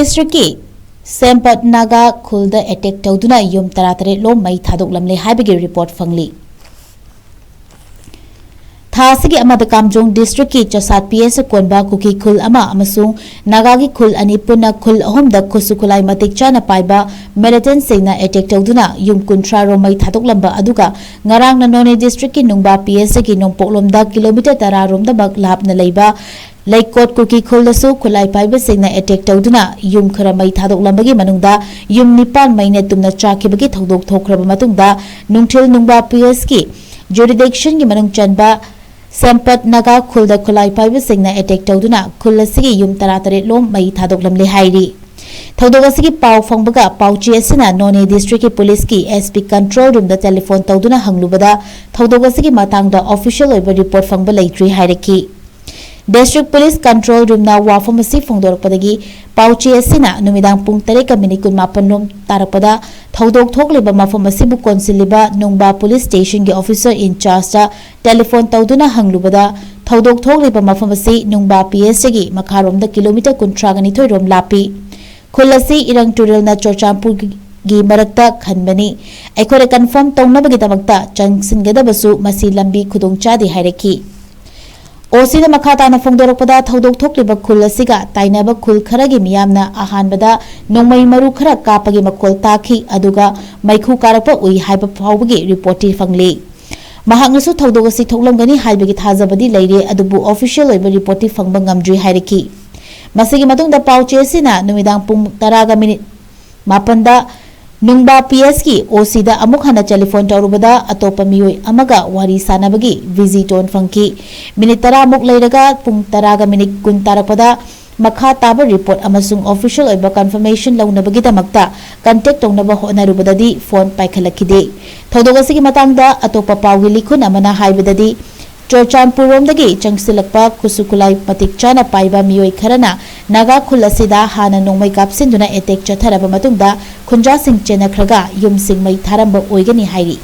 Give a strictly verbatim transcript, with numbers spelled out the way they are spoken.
ꯗꯤꯁꯇ꯭ꯔꯤꯛꯀꯤ ꯁꯦꯝꯄꯠ ꯅꯥꯒꯥ ꯈꯨꯜꯗ ꯑꯦꯇꯦꯛ ꯇꯧꯗꯨꯅ ꯌꯨꯝ ꯇꯔꯥꯇꯔꯦꯠ ꯂꯣꯝ ꯃꯩ ꯊꯥꯗꯣꯛꯂꯝꯂꯦ ꯍꯥꯏꯕꯒꯤ ꯔꯤꯄꯣꯔꯠ ꯐꯪꯂꯤ꯫ ꯊꯥ ꯑꯁꯤꯒꯤ ꯑꯃꯗ ꯀꯥꯝꯖꯣꯡ ꯗꯤꯁꯇ꯭ꯔꯤꯛꯀꯤ ꯆꯁꯥꯠ ꯄꯤ ꯑꯦꯁ ꯀꯣꯟꯕ ꯀꯨꯀꯤ ꯈꯨꯜ ꯑꯃ ꯑꯃꯁꯨꯡ ꯅꯥꯒꯥꯒꯤ ꯈꯨꯜ ꯑꯅꯤ ꯄꯨꯟꯅ ꯈꯨꯜ ꯑꯍꯨꯝꯗ ꯈꯨꯠꯁꯨ ꯈꯨꯠꯂꯥꯏ ꯃꯇꯤꯛ ꯆꯥꯅ ꯄꯥꯏꯕ ꯃꯤꯂꯤꯇꯦꯟꯠꯁꯤꯡꯅ ꯑꯦꯇꯦꯛ ꯇꯧꯗꯨꯅ ꯌꯨꯝ ꯀꯨꯟꯊ꯭ꯔꯥ ꯔꯣꯝ ꯃꯩ ꯊꯥꯗꯣꯛꯂꯝꯕ ꯑꯗꯨꯒ ꯉꯔꯥꯡꯅ ꯅꯣꯅꯦ ꯗꯤꯁꯇ꯭ꯔꯤꯛꯀꯤ ꯅꯨꯡꯕꯥ ꯄꯤ ꯑꯦꯁꯇꯒꯤ ꯅꯣꯡꯄꯣꯛꯂꯣꯝꯗ ꯀꯤꯂꯣꯃꯤꯇꯔ ꯇꯔꯥ ꯔꯣꯝꯗꯃꯛ ꯂꯥꯞꯅ ꯂꯩꯕ ꯂꯩꯀꯣꯠ ꯀꯨꯀꯤ ꯈꯨꯜꯗꯁꯨ ꯈꯨꯠꯂꯥꯏ ꯄꯥꯏꯕꯁꯤꯡꯅ ꯑꯦꯇꯦꯛ ꯇꯧꯗꯨꯅ ꯌꯨꯝ ꯈꯔ ꯃꯩ ꯊꯥꯗꯣꯛꯂꯝꯕꯒꯤ ꯃꯅꯨꯡꯗ ꯌꯨꯝ ꯅꯤꯄꯥꯟ ꯃꯩꯅ ꯇꯨꯝꯅ ꯆꯥꯛꯈꯤꯕꯒꯤ ꯊꯧꯗꯣꯛ ꯊꯣꯛꯈ꯭ꯔꯕ ꯃꯇꯨꯡꯗ ꯅꯨꯡꯊꯤꯜ ꯅꯨꯡꯕꯥ ꯄꯤ ꯑꯦꯁꯀꯤ ꯖꯨꯔꯤꯗꯤꯛꯁꯟꯒꯤ ꯃꯅꯨꯡ ꯆꯟꯕ ꯁꯦꯝꯄꯠ ꯅꯥꯒꯥ ꯈꯨꯜꯗ ꯈꯨꯠꯂꯥꯏ ꯄꯥꯏꯕꯁꯤꯡꯅ ꯑꯦꯇꯦꯛ ꯇꯧꯗꯨꯅ ꯈꯨꯜ ꯑꯁꯤꯒꯤ ꯌꯨꯝ ꯇꯔꯥꯇꯔꯦꯠ ꯂꯣꯝ ꯃꯩ ꯊꯥꯗꯣꯛꯂꯝꯂꯦ ꯍꯥꯏꯔꯤ꯫ ꯊꯧꯗꯣꯛ ꯑꯁꯤꯒꯤ ꯄꯥꯎ ꯐꯪꯕꯒ ꯄꯥꯎꯆꯦ ꯑꯁꯤꯅ ꯅꯣꯅꯦ ꯗꯤꯁꯇ꯭ꯔꯤꯛꯀꯤ ꯄꯨꯂꯤꯁꯀꯤ ꯑꯦꯁ ꯄꯤ ꯀꯟꯇ꯭ꯔꯣꯜ ꯔꯨꯝꯗ ꯇꯦꯂꯤꯐꯣꯟ ꯇꯧꯗꯨꯅ ꯍꯪꯂꯨꯕꯗ ꯊꯧꯗꯣꯛ ꯑꯁꯤꯒꯤ ꯃꯇꯥꯡꯗ ꯑꯣꯐꯤꯁꯤꯌꯦꯜ ꯑꯣꯏꯕ ꯔꯤꯄꯣꯔꯠ ꯐꯪꯕ ꯂꯩꯇ꯭ꯔꯤ ꯍꯥꯏꯔꯛꯈꯤ꯫ ꯗꯤꯁꯇ꯭ꯔꯤꯛ ꯄꯨꯂꯤꯁ ꯀꯟꯇ꯭ꯔꯣꯜ ꯔꯨꯝꯅ ꯋꯥꯐꯝ ꯑꯁꯤ ꯐꯣꯡꯗꯣꯔꯛꯄꯗꯒꯤ ꯄꯥꯎꯆꯦ ꯑꯁꯤꯅ ꯅꯨꯃꯤꯗꯥꯡ ꯄꯨꯡ ꯇꯔꯦꯠꯀ ꯃꯤꯅꯤꯠ ꯀꯨꯟꯃꯥꯄꯟ ꯔꯣꯝ ꯇꯥꯔꯛꯄꯗ ꯊꯧꯗꯣꯛ ꯊꯣꯛꯂꯤꯕ ꯃꯐꯝ ꯑꯁꯤꯕꯨ ꯀꯣꯟꯁꯤꯜꯂꯤꯕ ꯅꯨꯡꯕꯥ ꯄꯨꯂꯤꯁ ꯁ꯭ꯇꯦꯁꯟꯒꯤ ꯑꯣꯐꯤꯁꯔ ꯏꯟꯆꯥꯔꯖꯇ ꯇꯦꯂꯤꯐꯣꯟ ꯇꯧꯗꯨꯅ ꯍꯪꯂꯨꯕꯗ ꯊꯧꯗꯣꯛ ꯊꯣꯛꯂꯤꯕ ꯃꯐꯝ ꯑꯁꯤ ꯅꯨꯡꯕꯥ ꯄꯤ ꯑꯦꯁꯇꯒꯤ ꯃꯈꯥꯔꯣꯝꯗ ꯀꯤꯂꯣꯃꯤꯇꯔ ꯀꯨꯟꯊ꯭ꯔꯥꯒ ꯅꯤꯊꯣꯏ ꯔꯣꯝ ꯂꯥꯞꯄꯤ꯫ ꯈꯨꯜ ꯑꯁꯤ ꯏꯔꯪ ꯇꯨꯔꯦꯜꯅ ꯆꯨꯔꯆꯥꯟꯄꯨꯔꯒꯤ ꯃꯔꯛꯇ ꯈꯟꯕꯅꯤ꯫ ꯑꯩꯈꯣꯏꯅ ꯀꯟꯐꯥꯔꯝ ꯇꯧꯅꯕꯒꯤꯗꯃꯛꯇ ꯆꯪꯁꯤꯟꯒꯗꯕꯁꯨ ꯃꯁꯤ ꯂꯝꯕꯤ ꯈꯨꯗꯣꯡꯆꯥꯗꯦ ꯍꯥꯏꯔꯛꯈꯤ꯫ ꯑꯣꯁꯤꯅ ꯃꯈꯥ ꯇꯥꯅ ꯐꯣꯡꯗꯣꯔꯛꯄꯗ ꯊꯧꯗꯣꯛ ꯊꯣꯛꯂꯤꯕ ꯈꯨꯜ ꯑꯁꯤꯒ ꯇꯥꯏꯅꯕ ꯈꯨꯜ ꯈꯔꯒꯤ ꯃꯤꯌꯥꯝꯅ ꯑꯍꯥꯟꯕꯗ ꯅꯣꯡꯃꯩ ꯃꯔꯨ ꯈꯔ ꯀꯥꯞꯄꯒꯤ ꯃꯈꯣꯜ ꯇꯥꯈꯤ, ꯑꯗꯨꯒ ꯃꯩꯈꯨ ꯀꯥꯔꯛꯄ ꯎꯏ ꯍꯥꯏꯕ ꯐꯥꯎꯕꯒꯤ ꯔꯤꯄꯣꯔꯠꯇꯤ ꯐꯪꯂꯤ꯫ ꯃꯍꯥꯛꯅꯁꯨ ꯊꯧꯗꯣꯛ ꯑꯁꯤ ꯊꯣꯛꯂꯝꯒꯅꯤ ꯍꯥꯏꯕꯒꯤ ꯊꯥꯖꯕꯗꯤ ꯂꯩꯔꯦ, ꯑꯗꯨꯕꯨ ꯑꯣꯐꯤꯁꯤꯌꯦꯜ ꯑꯣꯏꯕ ꯔꯤꯄꯣꯔꯠꯇꯤ ꯐꯪꯕ ꯉꯝꯗ꯭ꯔꯤ ꯍꯥꯏꯔꯛꯈꯤ꯫ ꯃꯁꯤꯒꯤ ꯃꯇꯨꯡꯗ ꯄꯥꯎꯆꯦ ꯑꯁꯤꯅ ꯅꯨꯃꯤꯗꯥꯡ ꯄꯨꯡ ꯇꯔꯥꯒ ꯃꯤꯅꯤꯠ ꯃꯥꯄꯟꯗ ꯅꯨꯡꯕꯥ ꯄꯤ ꯑꯦꯁꯀꯤ ꯑꯣ ꯁꯤꯗ ꯑꯃꯨꯛ ꯍꯟꯅ ꯇꯦꯂꯤꯐꯣꯟ ꯇꯧꯔꯨꯕꯗ ꯑꯇꯣꯞꯄ ꯃꯤꯑꯣꯏ ꯑꯃꯒ ꯋꯥꯔꯤ ꯁꯥꯟꯅꯕꯒꯤ ꯕꯤꯖꯤ ꯇꯣꯟ ꯐꯪꯈꯤ꯫ ꯃꯤꯅꯤꯠ ꯇꯔꯥꯃꯨꯛ ꯂꯩꯔꯒ ꯄꯨꯡ ꯇꯔꯥꯒ ꯃꯤꯅꯤꯠ ꯀꯨꯟ ꯇꯥꯔꯛꯄꯗ ꯃꯈꯥ ꯇꯥꯕ ꯔꯤꯄꯣꯔꯠ ꯑꯃꯁꯨꯡ ꯑꯣꯐꯤꯁꯤꯌꯦꯜ ꯑꯣꯏꯕ ꯀꯟꯐꯔꯃꯦꯁꯟ ꯂꯧꯅꯕꯒꯤꯗꯃꯛꯇ ꯀꯟꯇꯦꯛ ꯇꯧꯅꯕ ꯍꯣꯠꯅꯔꯨꯕꯗꯗꯤ ꯐꯣꯟ ꯄꯥꯏꯈꯠꯂꯛꯈꯤꯗꯦ꯫ ꯊꯧꯗꯣꯛ ꯑꯁꯤꯒꯤ ꯃꯇꯥꯡꯗ ꯑꯇꯣꯞꯄ ꯄꯥꯎꯒꯤ ꯂꯤꯈꯨꯟ ꯑꯃꯅ ꯍꯥꯏꯕꯗꯗꯤ, ꯆꯨꯔꯆꯥꯟꯄꯨꯔꯔꯣꯝꯗꯒꯤ ꯆꯪꯁꯤꯜꯂꯛꯄ ꯈꯨꯠꯁꯨ ꯈꯨꯠꯂꯥꯏ ꯃꯇꯤꯛ ꯆꯥꯅ ꯄꯥꯏꯕ ꯃꯤꯑꯣꯏ ꯈꯔꯅ ꯅꯥꯒꯥ ꯈꯨꯜ ꯑꯁꯤꯗ ꯍꯥꯟꯅ ꯅꯣꯡꯃꯩ ꯀꯥꯞꯁꯤꯟꯗꯨꯅ ꯑꯦꯇꯦꯛ ꯆꯠꯊꯔꯕ ꯃꯇꯨꯡꯗ ꯈꯨꯟꯖꯥꯁꯤꯡ ꯆꯦꯟꯅꯈ꯭ꯔꯒ ꯌꯨꯝꯁꯤꯡ ꯃꯩ ꯊꯥꯔꯝꯕ ꯑꯣꯏꯒꯅꯤ ꯍꯥꯏꯔꯤ꯫